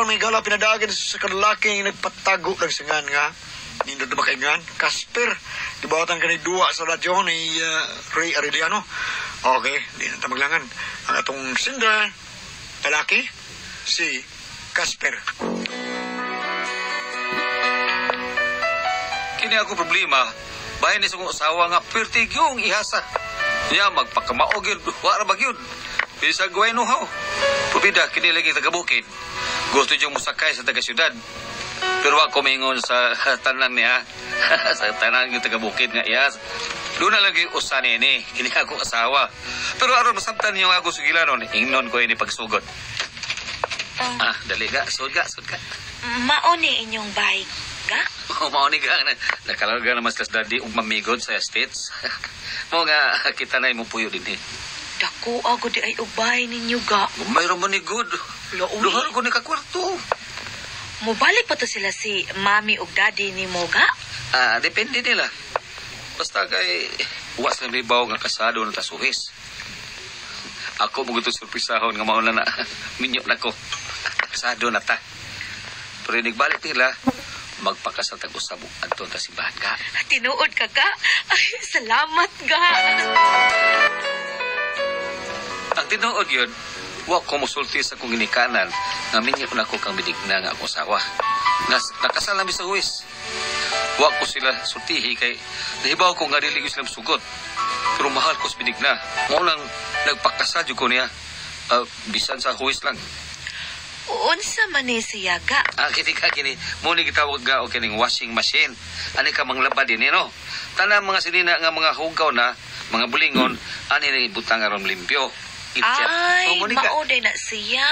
may gala pinadagan sa kalalaking nagpatago ng singan nga. Nindot ba kay ngan? Casper. Gibawatan kani duwa sa radyo ni Ray Arellano. Okay, di na tamaglangan. Ang atong singer, lalaki, si Casper. Kini ako problema, bahin ni sa kong asawa nga pertigyong ihasa. Niya magpakamaog yun, wara ba yun? Bisag gweno haw. Pupida, kini lagi taga-bukid. Gusto niyong musakay sa taga-syudad. Pero ako mingon sa tanan niya. Sa tanan yung taga-bukid nga iyas. Doon na lagi usan ini, kini ako asawa. Pero aron masabtan niyo nga ako sugilanon, ingnon ko ini pagsugod. Ah, dali ga, sud ga, sud ga. Mao ni inyong bike, ga? Oh, mao ni ga, nakalarga naman sila sa daddy ug mamigod sa States. Mo nga, kita na imong puyo din eh. Dako ako di ay ubay ninyo ga. Mayroon mo ni good. Looy. Duha ko ni ka kwarto. Mubalik pa to sila si mami ug daddy ni mo ga? Ah, depende nila. Basta kay was na libaw nga kasado na tasuhis. Ako mo gusto surprisahon nga mauna na minyo na ko. Kasado na ta. Pero nagbalik nila, magpakasal tag usab adto ta simbahan ka. Tinuod ka ga? Ay, salamat ga. Ang tinuod yun, wa ko mosulti sa kong ginikanan nga minyo na ko kang binigna nga akong asawa. Nakasal nami sa huwis. Wa ko sila sultihi kay nahibaw ko nga dili ko sila sugot. Pero mahal ko sa binigna. Mao lang nagpakasal jud ko niya. Bisan sa huwis lang. Unsa man ni siya ga? Ah, kini ka kini mo ni gitawag ga og kining washing machine. Ani ka manglaba din eh, no? Tanang mga sinina nga mga hugaw na, mga bulingon, ani ni ibutang aron limpyo. Ay, Oh, mo ni ka. mao day na siya.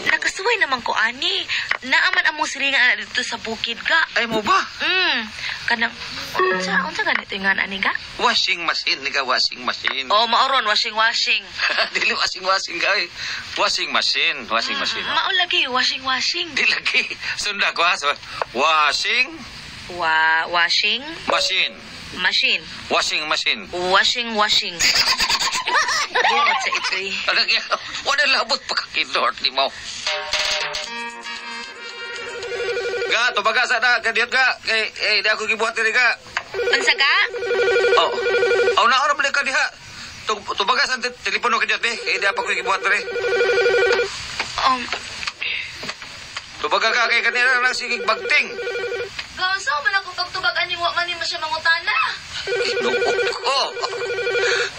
Nakasuway naman ko ani. Naaman among siringan ana dito sa bukid ga. Ay mo ba? Kanang unsa ganito yung ani ga? Washing machine ni ka, washing machine. Oh, maoron washing washing. Dili washing washing ka eh. Washing machine, washing machine. Mao lagi washing washing. Di lagi. Sunda ko ha. So, washing Washing machine. machine. Washing machine. Washing washing. Bungot sa ito eh. Ano kaya? Wala labot pa kakidort ni mo. Ga, tubaga sa na, kadiyot ka. Kay, eh, di ako gibuhat diri ka. Unsa ka? Oh, oh, naon na ka diha. Tubaga sa telepono kadiyot eh. Kay di ako gibuhat diri. Tubaga ka kay kanila lang sige bagting. Gaunsa man ako pagtubag ani wa man nimo siya mangutana. Ko.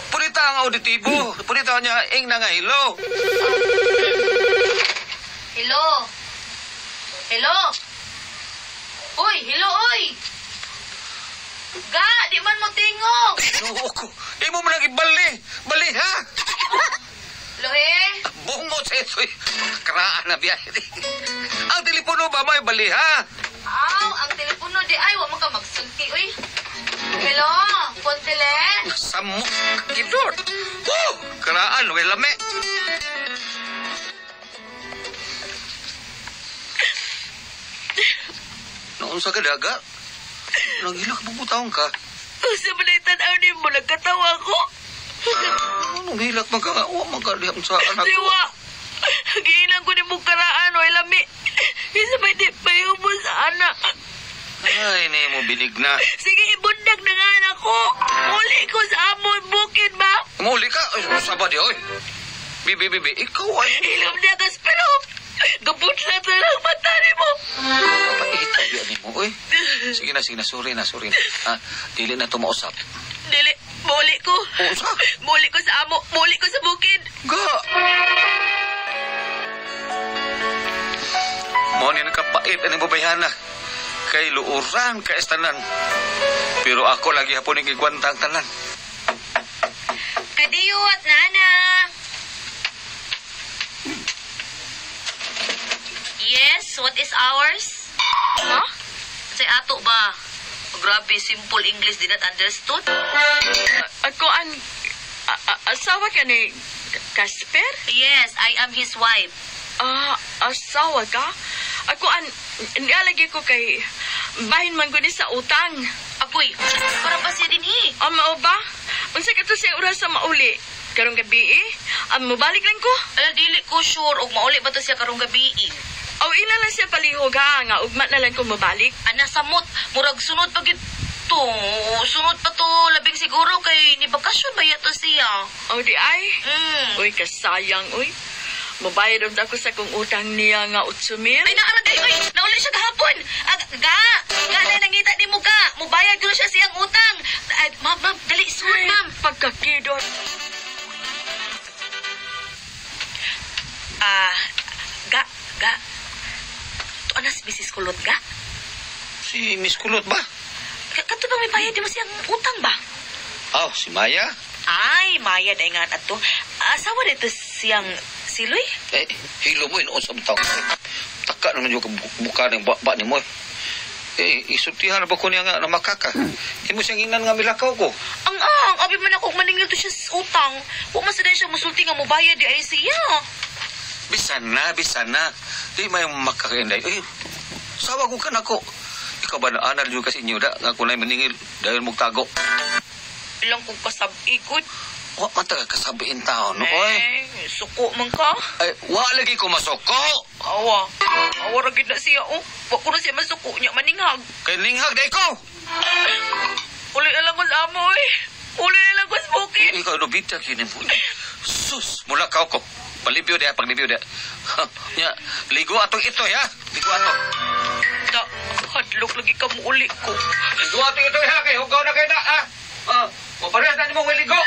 Purita ang auditibo. Purita niya ing na nga hello. Hello. Hello. Uy, hello oy. Ga, di man mo tingog. Noo ko. Imo man lang ibali. Bali ha. Lohe. Bungo sa ito. Karaan na biyahe. Ang telepono ba may bali ha? Aw, ang telepono di ay wa man ka magsulti oy. Hello, Pontele. Samok kidor. Woo! Karaan, we lame. Noon sa kadaga, naghilak bubutaon ka. Usa man ay tan-aw nimo nagkatawa ko. Anong hilak man ka nga? Wa man ka dihang sa anak ko. Diwa. Giinan ko nimo karaan oy lami. Isa may di payubo sa anak. Ay, ni mo binig na. Sige, ibundag na nga anak ko. Muli ko sa amon bukid ba? Muli ka? Ay, sa ba di, oy? Bibi, bibi, ikaw ay... Ilom niya kas pero gabutla sa lang mata ni mo. Paita, biyan mo, oy. Sige na, sorry na, sorry na. Ah, dili na tumausap. Dili, muli ko. Oo, sa? Muli ko sa amo, muli ko sa bukid. Ga! Mo ni nakapait ang babayhana. Kay luuran ka estanan. Pero ako lagi hapon ang gigwanta ang tanan. Kadiyot, nana. Yes, what is ours? Huh? Sa ato ba? Grabe, simple English did not understood. Ako ang asawa ka ni Casper? Yes, I am his wife. Ah, asawa ka? Ako ang nialagi ko kay bahin man ko ni sa utang. Apoy, para pa siya din hi. Ah, mao ba? Unsa ka to siya oras sa mauli? Karong gabi eh? Ah, mabalik lang ko. Ala, dili ko sure og mauli ba to siya karong gabi eh. Aw, ina lang siya palihog ha, nga ugma na lang kung mabalik. Ana samot, murag sunod pa gid to. Sunod pa to, labing siguro kay ni bakasyon ba yato siya. O di ay. Mm. Uy, kasayang, uy. Mabayad unta ko sa kong utang niya nga 8,000. Ay, naara day, oy, nauli siya gahapon. Ag, ga, ga na nangita ni mo ga. Mubayad ko na siya siyang utang. Ay, ma'am, ma'am, dali, suod, ma'am. Pagkakidot. Ah, ga, ga. Tuan na si Mrs. Kulot, ga. Si Miss Kulot ba? Kato ba may bayad di mo siyang utang ba? Aw, si Maya? Ay, Maya, dahil nga ato. Asawa dito siyang siloy? Eh, hilo mo inoon sa bitaw. Taka naman yung buka ng ba ni mo. Eh, isultihan na ba ko niya nga na makaka? Hindi mo siyang ingnan nga milakaw ko. Ang ang, abi man ako maningil to siya sa utang. Huwag man sa siya musulti nga mubayad di ay siya. Bisan na, bisan na. Di may makakainday. Eh, sawa ko ka na ko. Ikaw ba na anal yung kasi inyo da? Nga kunay maningil dahil magtago. Ilang kong kasab-ikot. Wa man taga kasabihin tao, no? Oy. Eh, suko man ka. Ay, wa lagi ko masoko. Awa. Awa ra gid na siya, oh. Wa ko na siya masuko niya maninghag. Kay linghag day ko. Uli na lang ko sa amo, eh. Uli na lang ko sa bukid. Ikaw no bita kini mo. Sus, mula ka ko. Palibyo dia, paglibyo dia. Nya, ligo atong ito ya. Ligo ato. Da, hadlok lagi ka mo uli ko. Ligo atong ito ya kay hugaw na kay na ah. Ah, mo parehas na nimo ligo.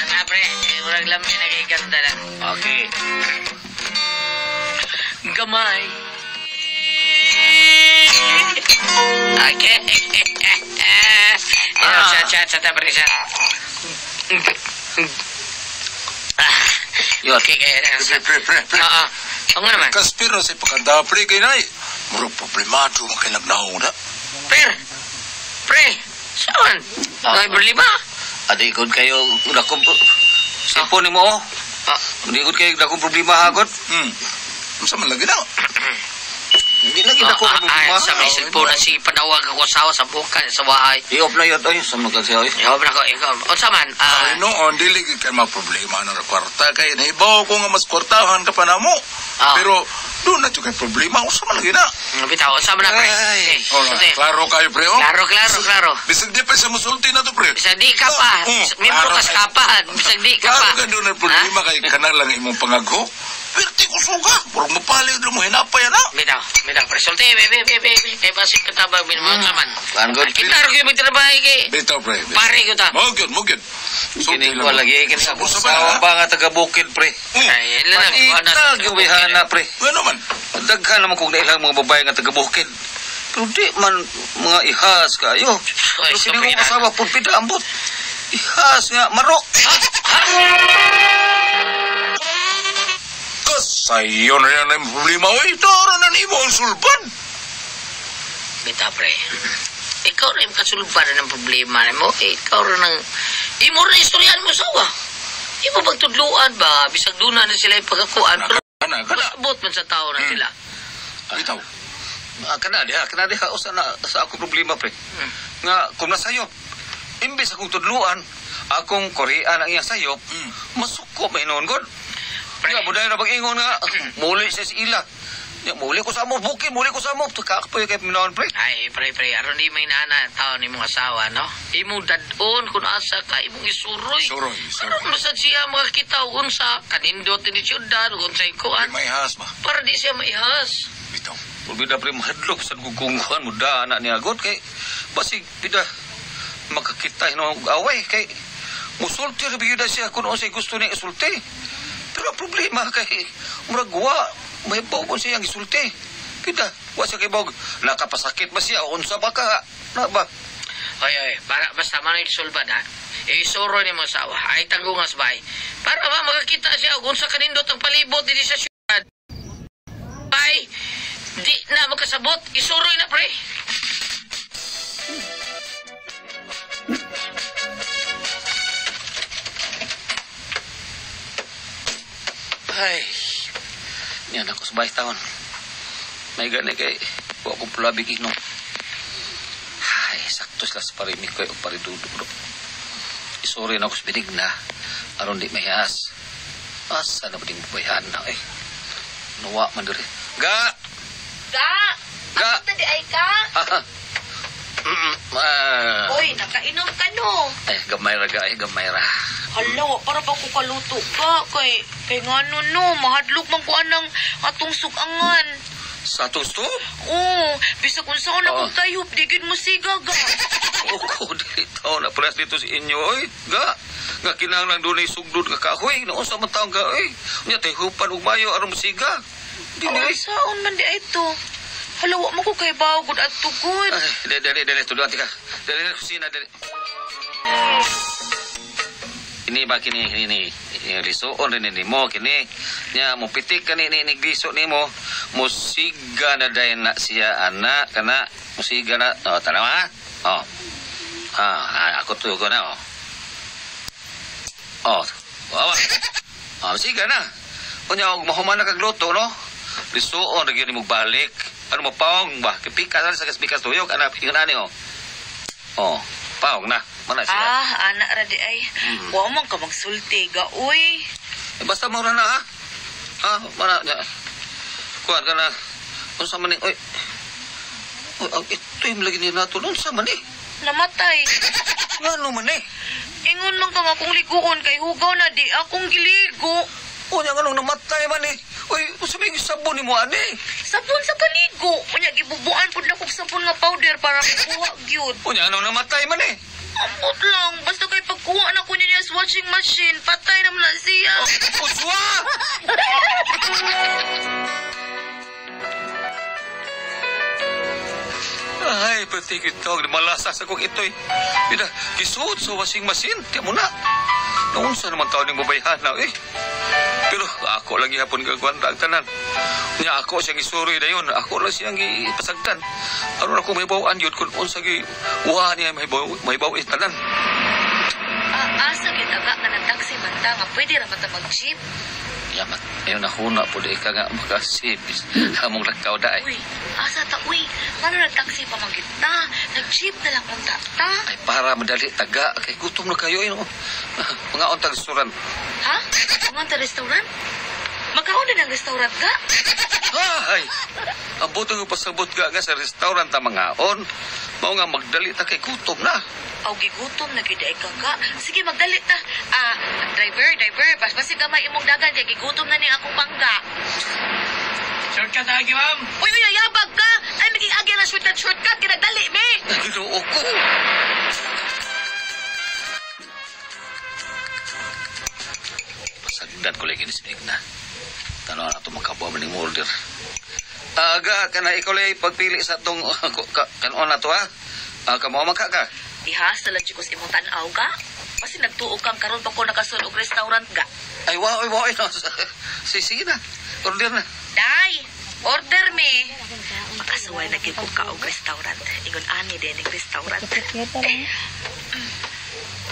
Na, pre. Eh, murag lang may nagiganda na. Okay. Gamay. Okay. Ah. Chat, chat, chat, pre, chat. Ah. Yun. Okay, kaya na. Pre, pre, pre, pre. Oo. Ang naman. Kaspiro sa pagkanda, pre, kay nay. Murag problemado man kay nagnaong na. Per. Pre. Saan? Ah. Ay, berlima. Adi gud kayo dakong Cellphone nimo oh. Ah. Di gud kayo dakong problema hagod. Unsa man lagi na? Hindi lagi dako Ah, problema. ah, sa may cellphone na si panawag ako asawa sa bukan sa bahay. I-off na yun. Ay, sa mga siya. Ay. Ikaw na ko, ikaw. Unsa man? Ah, Ay, noon, dili gid kay maproblema na kwarta kay nahibaw ko nga mas kwartahan ka pa namo. Ah. Pero doon na jud kay problema unsa man lagi na. bitaw, unsa man na pre? Ay. Eh, Oh, sulti. klaro kayo pre, oh. Klaro, klaro, klaro. Bisag di pa siya musulti na to pre. Bisag di ka pa. Oh, Membro klaro ka sa kayo. kapa. Bisag di ka Klaro pa. ka doon ang problema kay kanang lang imong pangagho. Perti ko suga. Murag mapalid mo hinapay na. Bitaw, bitaw, pre. Sulti, be, be, be, be. Kay basig ka tabag, minimum unsa man. Klaro, good. Kita ro kayo magtrabaho kay. Bitaw pre. bitaw. Pare ko ta. Mo gyud, mo gyud. Kini ko lagi kini ako Usa ba sa na? ba nga taga bukid pre. Ay, lang. Manita gyud na pre. Ano man? Daghan naman kung nailang mga babae nga taga bukid. Pero di man mga ihas kayo. Ay, Pero kini sabi ko na. asawa pulpida ambot. Ihas nga maro. Kasayo na yan ang problema. Uy, tara na nimo ang sulban. Bitaw, pre. Ikaw rin kasulban na ng problema mo. Ikaw rin ang... Imo rin istoryahan mo sawa. Imo pagtudluan ba? Bisag duna na sila yung pagkakuan. Pero Kana, kana. masabot man sa tao na sila. Bitaw. Ah, kana diha usa na sa akong problema pre. Nga kung nasayop, imbes akong tudluan, akong korean ang iyang sayop, masuko may noon god. Pre. Nga buday ra bang ingon nga muli siya sa ila. Ya, muli ko sa amo, bukid, muli ko sa amo. Kakapoy kay pinaon, pre. Ay, pre, pre, aron di may naana tao ni mong asawa, no? Imong dadon kung asa ka, imong isuroy. Suroy, suroy. Aron masad siya makakita og unsa, kanindot ni siyudad, ug unsay kuan. Di may has ba? Para di siya maihas. Bitaw. Pulbida pre, mahadlok sa gugungkuhan mo da na niya agad. Kay, basig, bida, makakita hino og away. Kay, musulti ra bida siya kung unsay gusto niya isulti. Pero ang problema kay, murag wa, may bawon siya ang isulti. Bida, wa siya kay bawog. Nakapasakit ba siya? Unsa ba ka? Na ba? Oy, oy, para basta man isulbad ha. Isuro ni mong asawa, ay tanggungas bay. Para ba makakita siya og unsa kanindot ang palibot dinhi sa siyudad. Bay, di na makasabot, isuroy na pre. Ay, niyan ako sa bahay taon. May gani kay, wa akong pulabig inom. Ay, sakto sila sa parimi ko o paridudo. Isuri na ako sa binig na, aron di mahiyas. Asa na ba ding bayan na eh? Nuwa man diri. Ga! Ga! Ga! Asa di ay ka? Ah. Ah. Oy, nakainom ka no. Ay, gamay ra ga, ay, gamay ra. Hala, wa para pa ko kaluto ka. Kay ngano no, mahadlok man ko anang atong sukangan. Sa atong stove? Oo, bisag unsaon Oo. akong tayop, di gyud mo siga ga. Oko, dili tao na pares dito sa inyo, oy. Ga, nga kinahanglan dunay sugdod nga kahoy. Naunsa man taong ga, oy. Unya tayhupan og mayo aron musiga. Dili, Oo, oy. saon man di ay to. Hala, wa man ko kay bawgod at tugod. Ay, dali, dali, dali, tuluan tika. Dali, dali, kusina, dali. Ini ba kini ini lisuon rin ni mo kini nya mo pitik kani ni ni gliso nimo musiga na dayon na siya ana kana musiga na oh tanaw ha oh ah ako tuyo ko na oh oh wawa oh musiga na unya og mahuman na kag luto no lisuon na gyud nimo balik ano mo paong ba kipika na sa pikas tuyok ana ingon ani oh oh paong na mana siya. Ah, anak ra di ay. Wa man ka magsulti ga, uy. Eh, basta mura na ha. Ha, mana nya. Kuan ka na. Unsa man ni oy. Oy, ang ito'y lagi ni nato unsa man ni? Namatay. Ngano man ni? Ingon man ka nga akong liguon kay hugaw na di akong giligo. Unya nganong namatay man ni? Oy, unsa may sabon nimo ani? Sabon sa kaligo. Unya gibubuan pud na kog sabon nga powder para makuha gyud. Unya anong namatay man ni? Amot lang, basta kay pagkuha na ko niya sa washing machine, patay naman na siya. Uswa! Ay, pati kitog, malasa sa kong ito'y. Bida, gisuot sa washing machine, tiyan mo na. Naunsa naman tao ng babayhan na, eh. Pero ako lang ihapon gagawin ang tanan. Nya ako siyang isuri na yun. Ako lang siyang ipasagdan. Aron ako may bawaan yun kung unsa gi wa niya may baw may baw tanan. Asa kita ka nga nagtaksi man ta nga pwede ra man ta mag-jeep. Yamat, ayon na huna po di ka nga makasibis. Among lakaw da ay. Uy, asa ta uy, ngano nagtaksi pa man gid ta? Nag-jeep na lang unta ta. Ay para madali taga kay gutom na kayo eh, no. Mga untag restaurant. Ha? Mga ta restaurant? Magkaon na ng restaurant ka? Ay, ang butong pasabot ka nga sa restaurant ta mga on. Mao nga magdali ta kay gutom na. Aw gigutom na gyud ay ka ka. Sige magdali ta. Ah, driver, driver, basbasi gamay imong dagan kay gigutom na ni akong pangga. Shortcut agi, ma'am. Uy, uy, ayabag ka! Ay, maging agya na shortcut, shortcut, kinagdali, me! Ginoo ko. Pasagdan ko lagi ni Smigna. Tanaw na ito makabuha man yung order. Aga, kana ikaw lang pagpili sa itong kanon na to ha? Kamo man ka ka? Ihasa lang ko sa imong tan-aw ka. Basi nagtuog kang karon pa ko nakasul og restaurant ga. Ay, wow, ay, wow, ay, no. Sige na. Order na. Day, order me. Makasuway na gyud ko ka og restaurant. Ingon ani din ning restaurant.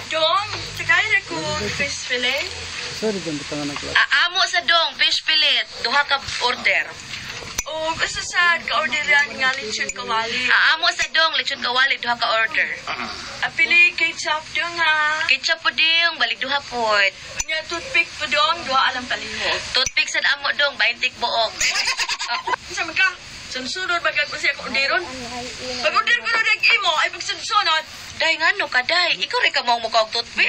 Dong, tagay ra ko fish fillet. Aamo sa dong, fish fillet, duha ka order. O gusto sa ka-orderan nga lechon kawali. Aamo sa dong, lechon kawali, duha ka order. Apili ketchup dong ha. Ketchup po ding, balik duha pod. Nya toothpick po dong, duha alang palihog. Toothpick sad amo dong, 20 buok. Unsa man ka? Sunsunod magag ko siya ka orderon. Pag order ko na imo ay pagsunsunod. Day ngano ka day, ikaw rin ka maong mukha og toothpick.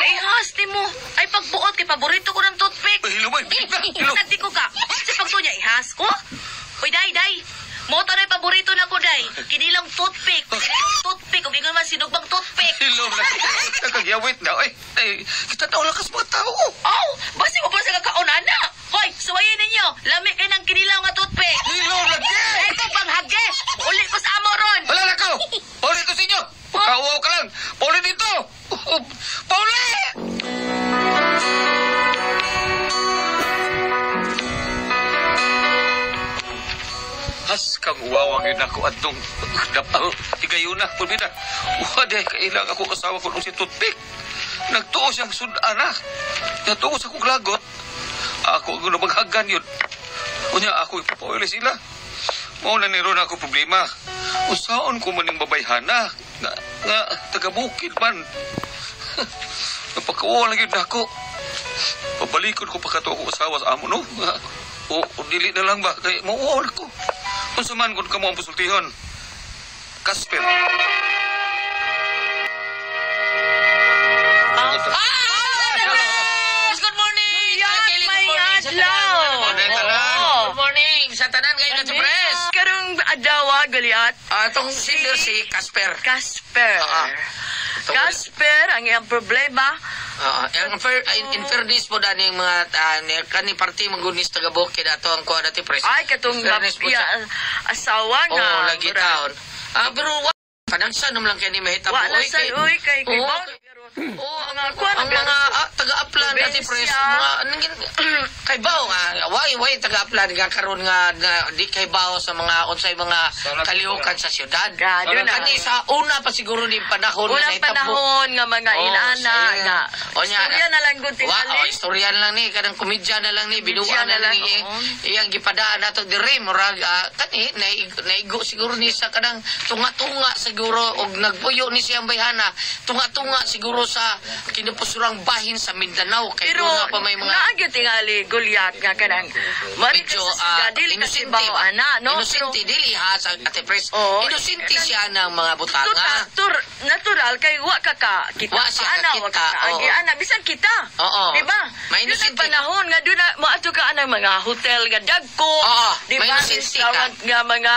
Kay hasti mo. Ay pagbuot kay paborito ko ng toothpick. Ay, hilumay. Hilum. Sagdi ko ka. Sa pagtunya ihas ko. Uy day day. Mo to na paborito na ko day. Kinilang toothpick. Kinilang toothpick ug ingon man sinugbang toothpick. Hilom na. Nakagyawit na. Ay, ay, kita tao lakas mga tao. Aw, basi mo pa sa kakaon ana. Hoy, suwayin ninyo. Lami kay ng kinilaw nga toothpick. Hilom na. Ito panghage. Uli ko sa amo ron. Wala na ka! Pauli ito sa inyo! Kauwaw ka lang! Pauli dito! Pauli! Has kang uwawang yun ako atong dapal higayuna pulmina. Wala kailang ako kasawa ko nung si Toothpick. Nagtuo siyang sudana. Nagtuo sa akong lagot. Ako ang nabaghagan yun. Unya ako ipapauli sila. Mao na niron ako problema. Usaon ko man ning babayhana nga, nga taga-bukid man. Napakauwa lang yun ako. Pabalikon ko pa kato ako asawa sa amo, no? O, o dili na lang ba? Kay mauwaw na ko. Unsa man kung kamo ang pasultihon. Kasper. Ah! Good morning! Yan, Good may morning sa adlaw. tanan. Oo. Good morning sa tanan kayo na Pres. Karong adlaw, Goliath. Ah, itong singer si Casper. Casper. Ah. Casper, ang iyang problema, Oo. Ang in fairness po dani yung mga kani party magunis taga Bukid ato ang kuha dati Pres. ay katong In fairness po iya, sa asawa nga. Oo, lagi taon. Ah, pero wa panagsa naman lang kay ni mahitabo. Wa na Oy, sa uy kay kay Oo, Bang. Oo, ang Mga kuwan, ang mga taga-aplan dati Pres, Probinsya. mga kay bao nga why taga-aplan nga karon nga na, di kay bao sa mga unsay mga kalihukan sa syudad. Grabe na. Kani sa una pa siguro ni panahon nga Unang nahitabo. panahon nga mga Oo, inana sa- nga. O niya, Istorya na lang gud Wa, tingali. oh, istorya na lang ni kanang komedya na lang ni binuan Komedya na na lang lang, ni oo. iyang gipadaan nato diri murag kani naigo siguro ni sa kanang tunga-tunga siguro og nagpuyo ni siyang bayhana tunga-tunga siguro sa kinupusurang bahin sa Mindanao kay Pero doon na pa may mga naa gyud tingali Goliath nga kanang mari medyo ka sa syudad, dili ka inosente sibaw ba? ana no. Inosente dili ha sa Ate Pres. Oo. Inosente siya ng mga butanga. Natural kay wa ka ka kita Wa siya pa, ana, wa kakita, ka kaagi oo. ana bisan kita. Oo. Di ba? May Yun ang inosente. panahon nga doon na moadto ka anang mga hotel nga dagko. Oo, Di may ba? inosente ka. Restaurant nga mga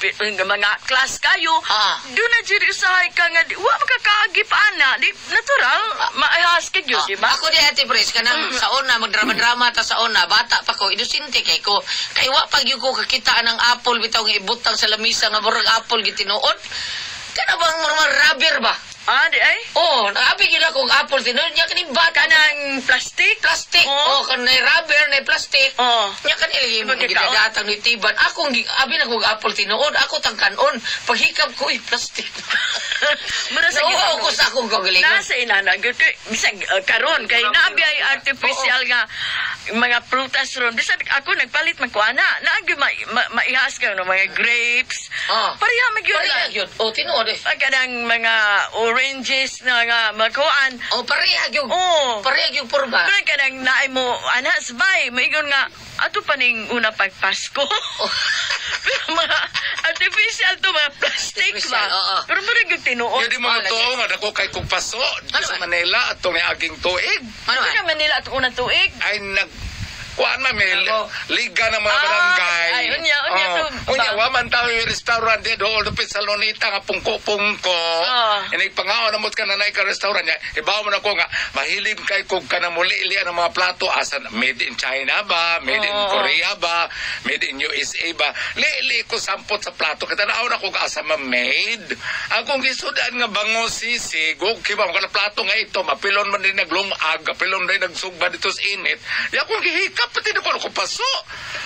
nga mga class kayo. Oo. Doon na jud usahay ka nga wa makakaagi pa ana. Di natural maihas ka jud, Ah, di ba? Ako di Ate Pres, kanang sa una, magdrama-drama ta sa una, bata pa ko, inosente kay ko. Kay wa pag ko kakita ng apple, bitaw nga ibutang sa lamisa nga murag apple gitinuod. Kana bang murag rubber ba? Ah, di ay. Oh, naabi gyud ako og apple tinuod nya kaning bata Kanang plastic. plastic. Oo. Oh, kanang rubber na plastic. Oo. Nya kanila yung Magkakaon. ginagatang ni Tiban. Akong abi na kog apple tinuod, ako tang kanon. Paghikap ko, uy, plastic. Mura sa Nauhaw ko sa akong kagalingon. Nasa inana gyud kay bisag karon kay naabi ay artificial nga mga prutas ron. Bisag ako nagpalit man ko ana, naa gyud maihas ka no mga grapes. Oo. Pareha man gyud. Pareha gyud. Oh, tinuod eh. Pag kanang mga oranges na nga makuan. Oh, pareha gyud. Oo. Pareha gyud porma. Pero kanang naay mo ana sabay maingon nga ato pa ning una pagpasko. Oh. Pero mga artificial to mga plastic ba. Artificial, oo. Pero mura gyud tinuod. Yun yung mga Oh, lagi. tuo nga dako kay kong paso Ano sa ba? Manila atong niaging tuig. Ano Ano ba? ka Manila at unang tuig? Ay nag kuan man may Ako. liga ng mga Ah, barangay. ay, unya, unya Oh. to. Unya, wa man tayo yung restaurant di dool dupit sa Lunita nga pungko-pungko. Ah. Inig pangaon namot ka na ka restaurant niya. Ibaw mo na ko nga mahilig kay kog kanang muli ang mga plato asan made in China ba, made in Oo. Korea ba, made in USA ba. Lili ko sampot sa plato kita naon ako nga asa ma made. Akong gisudan nga bango sisig, okay ba mo plato nga ito, mapilon man din naglumag, apilon din nagsugba dito sa init. Di akong gihikap pati na ko paso.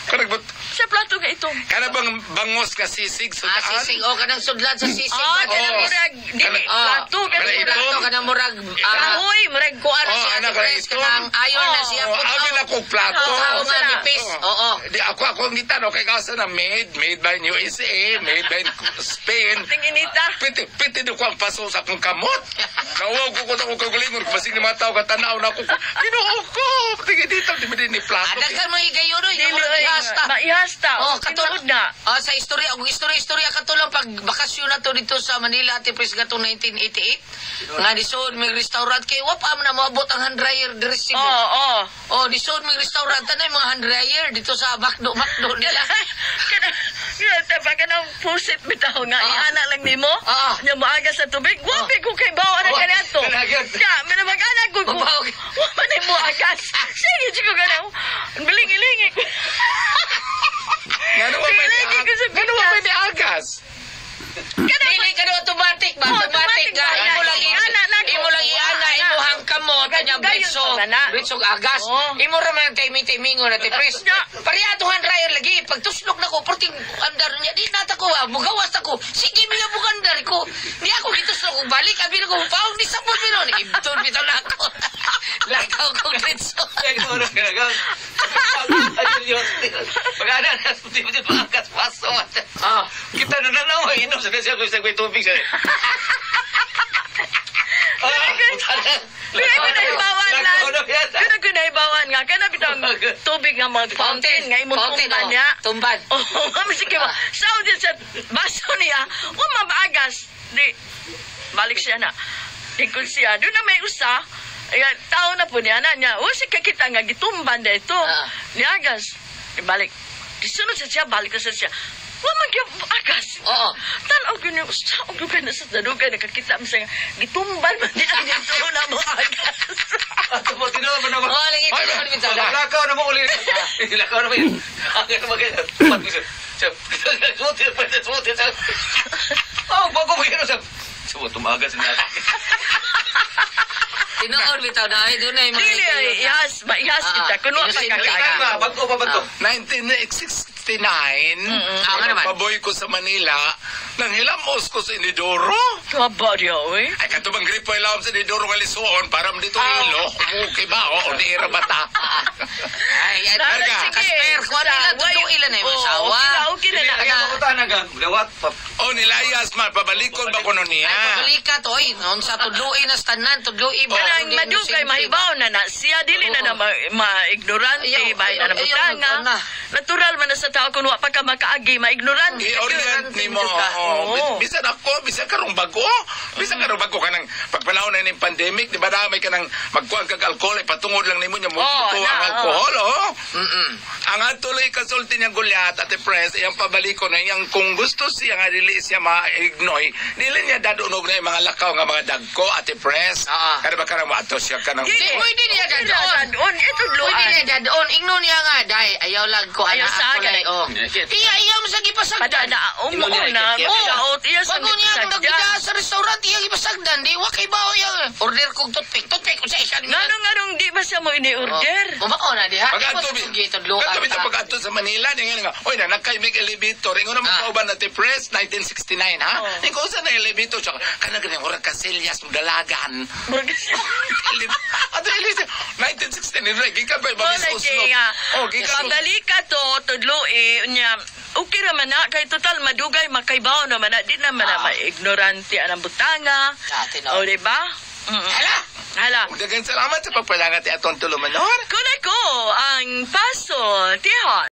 Kanang Sa plato nga ito. kana bang bangos nga sisig Ah, sudaan? sisig. Oh, kanang sudlan sa sisig. Ah, ba? kanang Oo. murag dili Kanang- plato Kanang kanang murag Plato kanang murag kahoy, murag kuan na Oh, siya ana, Ate kanang Pres, itom. kanang ayon na siya. Oh, abi na kong plato. Putaw nga Sana. nipis. Oo. Di ako ako ang gitano kay kasa na made by USA, made by Spain. Ting inita. Piti piti do ko ang paso sa akong kamot. Nawag ko ko akong kagalingon basig ni mga tao katanaw na ako. Ginoo ko. Pati dito di ba din ni plato. Ah, daghan mga higayon oy, Dili murag oy, ihasta. maihasta. Oh, Tinuod na. Ah, sa istorya, og istorya kato lang pag bakasyon na to dito sa Manila Ate Pres katong 1988. Nga lisod may restaurant kay wa pa man na moabot ang hand dryer diri sa Cebu. Oo, oo. Oh, lisod may restaurant tanay mga hand dryer dito sa Macdo Macdo nila. Kana kana ba kanang pusit bitaw nga Ah. iana lang nimo? Ah. Nya moaga sa tubig. Wa Ah. ko kay bawa na Wa- kaniadto. Kanagyan. Ya, mag-ana ko. Mabaw. Wa man mo agas. Sige, ko kana. Biling-iling. Ngano wa may Ilingi ko sa ngano wa may agas. Dili ka automatic ba? Oh, Automatic automatic ka. ba? Imo lang Ana, na, imo lang iana, ana. imo hangkamot kanya Gayon britso, pa ba na? britso agas. Oh. Imo ra man timing-timingon na Pres. Ya. Pareha to hand dryer lagi pag tuslok na ko perting andar niya di nata ko ah, mugawas ta ko. Sige mi nga bugandar ko. Ni ako gituslok ko balik abi na ko paong ni sapot pero ibton bitaw na ako. Lakaw ko britso. Pag-ana na, di ba agas paso? Ah. Kita na na inom sa siya ko sa tubig siya. Ay, Pero ako nahibawan lang. Pero ako nahibawan nga. Kana bitang tubig nga mga fountain nga imong Fountain, tumban oh. niya. Tumban. Oh, mami sige ba. Sa din sa baso niya, wa mabaagas. Di balik siya na. Tingkol siya, doon na may usa. Ayan, tao na po niya na niya. O siya kakita nga gitumban na ito. Niagas. Di balik. Di sunod sa siya, balik na sa siya. Wa man gyud agas. Oo. Tanaw gyud niya, usa og dugay na sa dugay nakakita mi siya nga gitumban man niya ang dito na mo agas. Ato mo, tinuod mo naman. Oh, lagi tinuod bitaw na. Lakaw na mo uli. Lakaw na mo yun. Ang mga Oh, bago mo yun. Sa tumagas na. Tinuod bitaw na ay doon ay mga Dili ay ihas, maihas kita kuno pa kakaaga. Bago pa bago. 1969, Ah, nga naman. paboy ko sa Manila, nang hilamos ko sa Inidoro. Kaba diya, oy. Ay, katubang gripo ilawom sa Inidoro nga lisuon, para mo dito ilo. Okay ba? Oo, di era bata. Ay, ay, Nana, Karga. sige. Kasper, kuha nila, Sa- tutuin na yung Oo, asawa. okay na, okay na. Kaya makutaan na gang. Lawat. O, nilayas man, pabalikon ba ko nun niya? Ay, pabalika to, oy. Noon sa tudluin na tanan, tudluin ba? Kanang madugay mahibaw na na siya dili na na maignorante Ayaw, bahin na ayaw, na butanga. ayaw, na. Natural man na sa tao kun wa pa ka makaagi maignorante. I-orient ni mo. Ka. Oo. Oo. Bisan ako, bisan karong bago. Bisan karong bago ka ng pagpanahon na ning pandemic, di ba na may ka ng magkuhan kag alcohol, eh, patungod lang nimo niya mo Oo, ang na, alcohol, oh. Ang atuloy kasulti niyang Goliath at Press, iyang pabaliko na iyang kung gusto siya nga dili siya maignoy, dili niya dadunog na yung mga lakaw nga mga dagko at Press. Ah. Kada ba kanang maato siya kanang Di, pwede niya Okay na, dadon. dadon. Ito Pwede luan. niya dadon. Ingnon niya nga, day, ayaw lag ko, Ayaw ana sa ako akin. lay, oh. Iya, iya mo sa gipasagdan. Padana, umuuna, mudaot, iya sa Bago niya ang gipasagdan. nagida sa restaurant, iya gipasagdan. Di, wa kay bao iya. Order kog toothpick. Toothpick, unsa ikan. Ngano nganong di ba siya mo ini-order? Mumao na diha. Pag-ato, Tudluan. sa pag-ato sa Manila, nga nga, oy, na, nagkaimig elevator. Ingon naman Ah. kauban na ti Press, 1969, ha? Oh. Ingon sa na elevator, tsaka, kanang ganyan, murag Casillas, dalagan. Ato, elevator, 1969, gikan pa, Mo ibang lagi Oslo. nga. Oh, gikan. Pabalik ka to, tudlo eh, unya, okay ra man na, kay total madugay makaibaw naman na, di naman na maignorante ang butanga. Dati na. O, di ba? Mm. Hala! Hala. Daghang salamat sa pagpalangat ti atong tulumanon. Kuna ko ang paso, tihon.